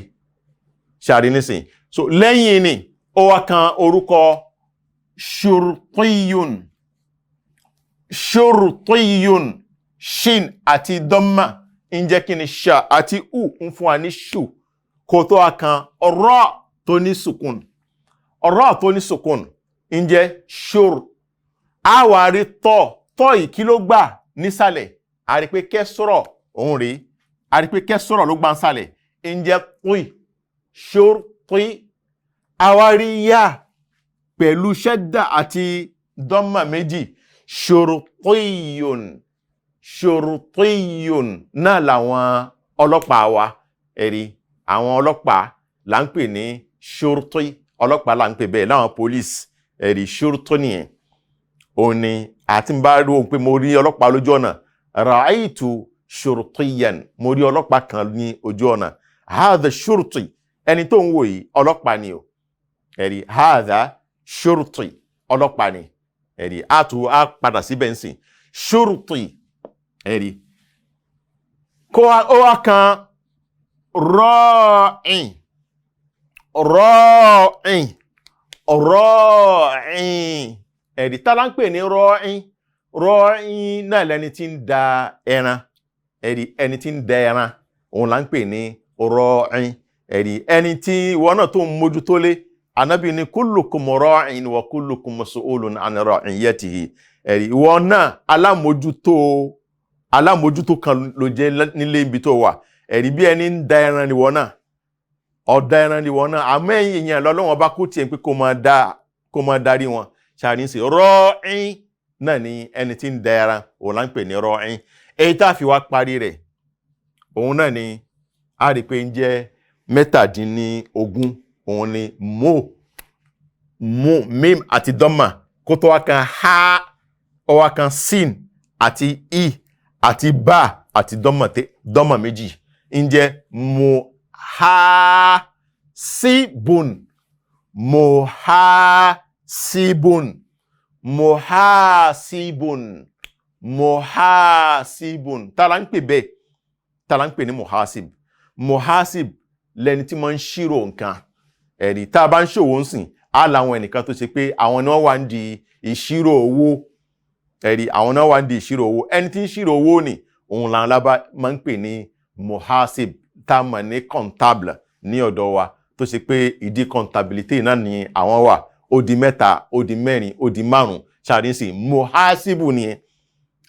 ṣàrí nísìn. So lẹ́yìn ni ó wá kan orúkọ ṣùrùtíyùn. Ṣùrùtíyùn, shin àti dọ́mà ń jẹ́ kí ni? Ṣà àti u ń fún wa ní ṣù. Kó tó wá kan rọ́ tó ní sùkùn. Rọ́ tó ní sùkùn ń jẹ́ ṣùr. A wá rí tọ́. Tọ́ yìí, kí ló gbà nísàlẹ̀? A rí pé kẹ́sọ̀rọ̀ òun rèé. A rí pé kẹ́sọ̀rọ̀ ló gbà nísàlẹ̀, ń jẹ́ pín ṣùr pín. A wá rí yá pẹ̀lú ṣẹ́dà àti dọ́mà méjì, ṣùrùtíyùn. Ṣùrùtíyùn náà làwọn ọlọ́pàá wa. Ẹ̀rí àwọn ọlọ́pàá là ń pè ní ṣùrùtí. Ọlọ́pàá là ń pè bẹ́ẹ̀, láwọn police. Ẹ̀rí ṣùrùtí nìyẹn. Òun ni àti ń bá rí òun pé mo rí ọlọ́pàá lójú ọ̀nà. Ra'aytu ṣùrùtíyàn, mo rí ọlọ́pàá kan ní ojú ọ̀nà. Hadha ṣùrùtí, ẹni tó ń wò yìí, ọlọ́pàá ni o. Ẹ̀rí hadha ṣùrùtí, ọlọ́pàá ni. Ẹ̀rí á tún á padà síbẹ̀ ń sìn ṣùrùtí. Ẹ̀rí kó ó wá kan rọ́ọ̀ìn, rọ́ọ̀ìn, rọ́ọ̀ìn. Ẹ̀rí tá la ń pè ní rọ́ọ̀ìn? Rọ́ọ̀ìn náà lẹni tí ń da ẹran. Ẹ̀rí ẹni tí ń da ẹran, òun là ń pè ní rọ́ọ̀ìn. Ẹ̀rí ẹni tí ìwọ náà tó ń mójútó lé. Ànábì ní kullukum ra'in wa kullukum mas'ulun an ra'iyatihi. Ẹ̀rí ìwọ náà, alámójútó kan ló jẹ́ nílé ibi tó wà. Ẹ̀rí bí ẹni ń da ẹran níwọ náà, ọ̀dà ẹran níwọ náà. Àmọ́ ẹ̀yìn yẹn lọ́lọ́wọ́n bá kó tiẹ̀ pé kó máa darí wọn. Ṣàrínsì ra'in náà ni ẹni tí ń da ẹran, òun là ń pè ní ra'in. Èyí tá a fi wá parí rẹ̀, òun náà ni a rí pé ń jẹ́ 17, òun ni mo mu, mim àti dọ́mà. Kó tó wá kan ha, ó wá kan sin àti i àti ba àti dọ́mà, dọ́mà méjì, ń jẹ́ muhasibun, muhasibun, muhasibun, muhasibun. Tá la ń pè bẹ́ẹ̀? Tá la ń pè ní muhasib? Muhasib lẹni tí máa ń ṣírò nǹkan. Ẹ̀rí tá a bá ń ṣòwò ń sìn, á làwọn ẹnìkan tó ṣe pé àwọn ni wọ́n wà ń di ìṣirò owó. Ẹ̀rí àwọn náà wà ń di ìṣirò owó. Ẹni tí ń ṣírò owó ni òun làwọn lábá máa ń pè ní muhasib, tá a mọ̀ ní comptable ní ọ̀dọ̀ wa, tó ṣe pé ìdí comptabilité náà ni àwọn wà. Ó di mẹ́ta, ó di mẹ́rin, ó di márùn. Ṣàrínsìn muhasibu ni.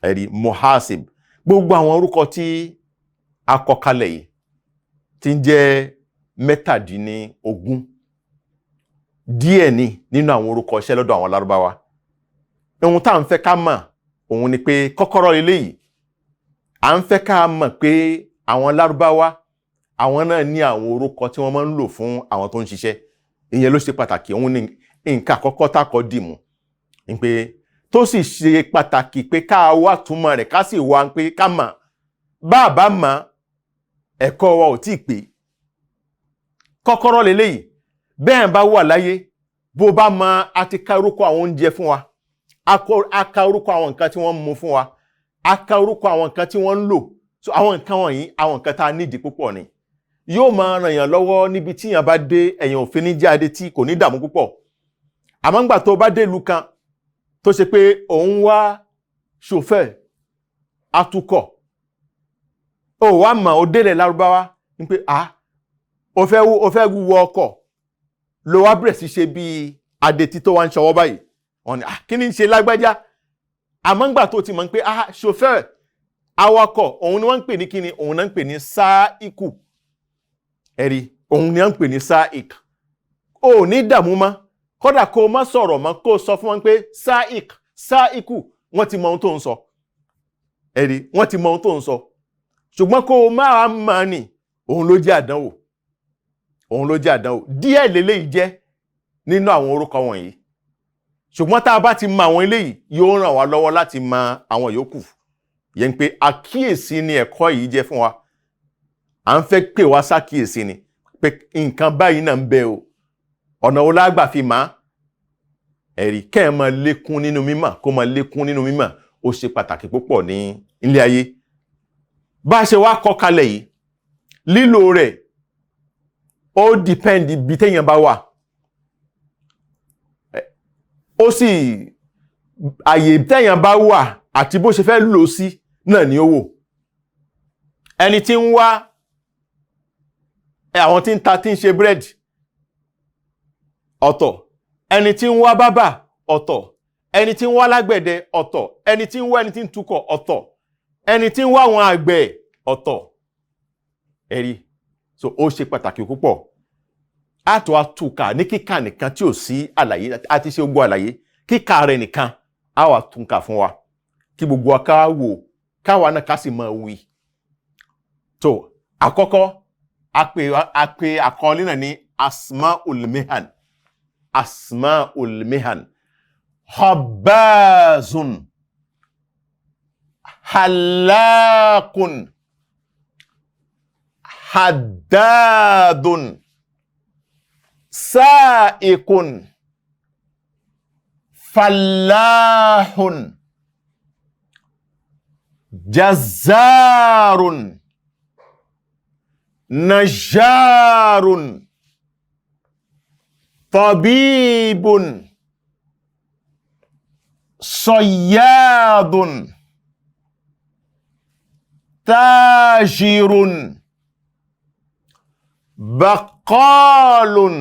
Ẹ̀rí muhasib. Gbogbo àwọn orúkọ tí a kọ kalẹ̀ yìí, tí ń jẹ́ 17, díẹ̀ ni nínú àwọn orúkọ iṣẹ́ lọ́dọ̀ àwọn Lárúbáwá. Ohun tá à ń fẹ́ ká mọ̀ òun ni pé kọ́kọ́rọ́ eléyìí, à ń fẹ́ ká mọ̀ pé àwọn Lárúbáwá, àwọn náà ní àwọn orúkọ tí wọ́n máa ń lò fún àwọn tó ń ṣiṣẹ́. Ìyẹn ló ṣe pàtàkì. Òun ni nǹkan àkọ́kọ́ tá a kọ́ dì mú ni pé Tó sì ṣe pàtàkì pé ká wá túmọ̀ rẹ̀, ká sì wá pé ká mọ̀. Bá a bá mọ̀, ẹ̀kọ́ wa ò tí ì pé. Kọ́kọ́rọ́ leléyìí. Bẹ́ẹ̀ bá wà láyé, bó bá mọ, a ti ka orúkọ àwọn oúnjẹ fún wa, a ka orúkọ àwọn nǹkan tí wọ́n ń mu fún wa, a ka orúkọ àwọn nǹkan tí wọ́n ń lò. So àwọn nǹkan wọ̀nyí, àwọn nǹkan tá a nídìí púpọ̀ ni. Yóò máa ràn yàn lọ́wọ́ níbi tí yàn bá dé, ẹ̀yàn òfin ní jáde tí kò ní dààmú púpọ̀. Àmọ́ ńgbà tó bá dé ìlú kan tó ṣe pé òun wá chauffeur, atukọ̀, ó wá mọ̀, ó délẹ̀ Lárúbáwá ní pé ah, ó fẹ́ wọ ọkọ̀, ló wá bẹ̀rẹ̀ sí ṣe bíi adetí tó wá ń ṣọwọ́ báyìí. Wọ́n ní, "Ah, kí ni ń ṣe lágbájá?" Àmọ́ ńgbà tó ti mọ̀ pé ah, chauffeur, awakọ̀, òun ni wọ́n ń pè ní kíni, òun náà ń pè ní sáìkù. Ẹ̀rí, òun ni wọ́n ń pè ní sáìk. Ò ní dààmú mọ́. Kódà kó o má sọ̀rọ̀ mọ́, kó o sọ fún wọn pé sáìk, sáìkù, wọ́n ti mọ ohun tó ń sọ. Ẹ̀rí, wọ́n ti mọ ohun tó ń sọ. Ṣùgbọ́n kó o máa mọ̀ ní, òun ló jẹ́ àdánwò, òun ló jẹ́ àdánwò. Díẹ̀ lélẹ́yìí jẹ́ nínú àwọn orúkọ wọ̀nyí, ṣùgbọ́n tá a bá ti mọ àwọn eléyìí, yóò ràn wá lọ́wọ́ láti mọ àwọn yòókù yẹn, pé àkíyèsí ni ẹ̀kọ́ yìí jẹ́ fún wa. À ń fẹ́ pè wá sákíyèsí ni pé nǹkan báyìí náà ń bẹ o. Ọ̀nà wo la gbà fi máa ẹ̀rí kẹ́ ẹ̀ máa lékún nínú mímọ̀, kó máa lékún nínú mímọ̀? Ó ṣe pàtàkì púpọ̀ ní ilé ayé. Bá a ṣe wá kọ́ kalẹ̀ yìí, lílò rẹ̀ ó depend ibi téèyàn bá wà, ó sì àyè téèyàn bá wà àti bó ṣe fẹ́ lò sí náà ni ó wò. Ẹni tí ń wá àwọn tí ń ta, tí ń ṣe búrẹ́dì, ọ̀tọ̀. Ẹni tí ń wá bábà, ọ̀tọ̀. Ẹni tí ń wá lágbẹ̀dẹ, ọ̀tọ̀. Ẹni tí ń wá ẹni tí ń tukọ̀, ọ̀tọ̀. Ẹni tí ń wá àwọn àgbẹ̀, ọ̀tọ̀. Ẹ̀rí, so ó ṣe pàtàkì púpọ̀. Àtò àtúnkà ní kíkà nìkan tí ò sí àlàyé, àti ṣe gbogbo àlàyé, kíkà rẹ̀ nìkan á wà túnkà fún wa, kí gbogbo wa ká wò, káwa náà ká sì máa wí. Tó àkọ́kọ́, a pè àkọọ́lẹ̀ náà ní Asmaul Mihan. Asmaul Mihan: Khabbazun, Halakun, Haddadun, Sa'ikun, Fallahun, Jazzarun, Najjarun, Tabibun, Sayyadun, Tajirun, Baqalun,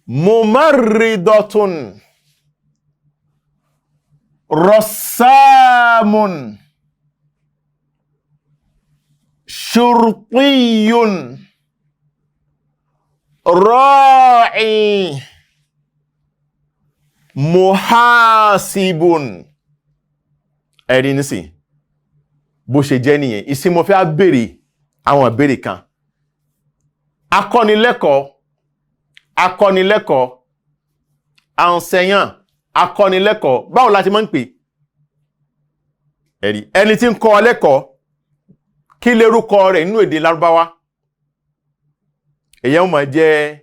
Mumarridatun, Rassamun, Shurtiyun, Ra'i, Muhasibun. Ẹ̀rí nísìn, bó ṣe jẹ́ nìyẹn. Ìsìn mo fẹ́ béèrè àwọn ìbéèrè kan. Akọ́nilẹ́kọ̀ọ́, akọ́nilẹ́kọ̀ọ́, enseignant, akọ́nilẹ́kọ̀ọ́, báwo la ti máa ń pè? Ẹ̀rí, ẹni tí ń kọ́ ọ lẹ́kọ̀ọ́, kí lérúkọ rẹ̀ nínú èdè Lárúbáwá? Èyàn ó máa jẹ́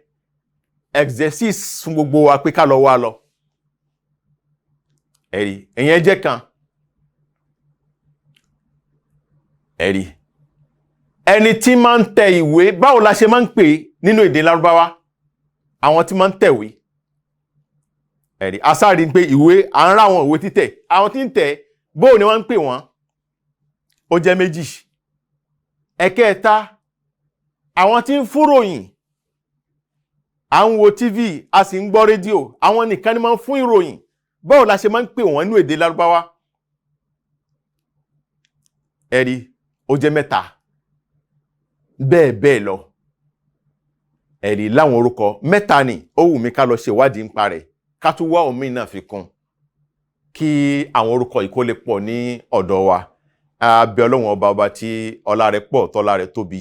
exercise fún gbogbo wa pé ká lọ wá lọ. Ẹ̀rí, èyàn jẹ́ kan. Ẹ̀rí, ẹni tí máa ń tẹ ìwé, báwo la ṣe máa ń pè nínú èdè Lárúbáwá àwọn tí máa ń tẹ̀wé? Ẹ̀rí, asáàrí pé ìwé, à ń rá àwọn ìwé títẹ̀, àwọn tí ń tẹ̀, bóò ni wọ́n ń pè wọ́n? Ó jẹ́ méjì. Ẹ̀kẹta, àwọn tí ń fúròyìn. À ń wo TV, a sì ń gbọ́ rédíò, àwọn nìkan ni máa ń fún ìròyìn. Báwo la ṣe máa ń pè wọ́n nínú èdè Lárúbáwá? Ẹ̀rí, ó jẹ́ mẹ́ta. Bẹ́ẹ̀ bẹ́ẹ̀ lọ. Ẹ̀rí, láwọn orúkọ mẹ́ta ni ó wù mí ká lọ ṣe ìwádìí nípa rẹ̀, ká tún wá omi náà fi kún, kí àwọn orúkọ yìí kó lè pọ̀ ní ọ̀dọ̀ wa. A bẹ̀ Ọlọ́run ọba, ọba tí ọlá rẹ̀ pọ̀, tọ́lá rẹ̀ tóbi,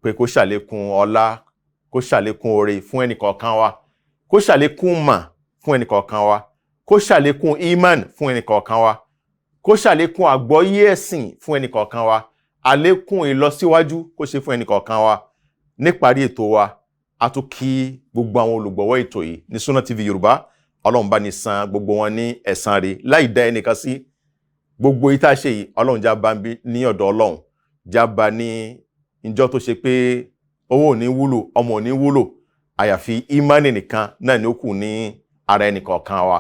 pé kó ṣàlékún ọlá, kó ṣàlékún oore fún ẹnìkọ̀ọ̀kan wa, kó ṣàlékún mà fún ẹnìkọ̀ọ̀kan wa, Kó ṣàlékún iman fún ẹnì kọ̀ọ̀kan wa, kó ṣàlékún àgbọ́yé ẹ̀sìn fún ẹnì kọ̀ọ̀kan wa, àlékún ìlọsíwájú kó ṣe fún ẹnì kọ̀ọ̀kan wa. Níparí ètò wa, a tún kí gbogbo àwọn olùgbọ̀wọ́ ètò yìí ní Sunna TV Yorùbá. Ọlọ́run bá ní san gbogbo wọn ní ẹ̀san rẹ̀ láì dá ẹnìkan sí. Gbogbo yìí tá a ṣe yìí, Ọlọ́run já bá ń bí ní ọ̀dọ̀ Ọlọ́run, já bá ní ìjọ tó ṣe pé owó ò ní wúlò, ọmọ ò ní wúlò, àyàfi imani nìkan náà ni ó kù ní ara ẹnì kọ̀ọ̀kan wa.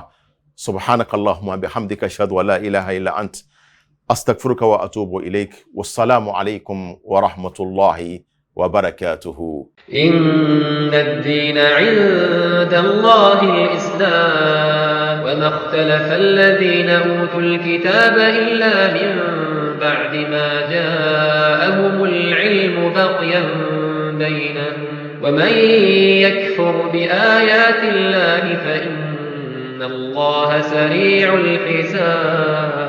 Subhanaka allahumma bihamdika, ashhadu an la ilaha illa ant, astaghfiruka wa atubu ilaik. Wasalaamu alaykum wa rahmatulahi wa barakatuhu. إن الدين عند الله الإسلام، وما اختلف الذين أوتوا الكتاب إلا من بعد ما جاءهم العلم بغيا بينهم، ومن يكفر بآيات الله فإن الله سريع الحساب.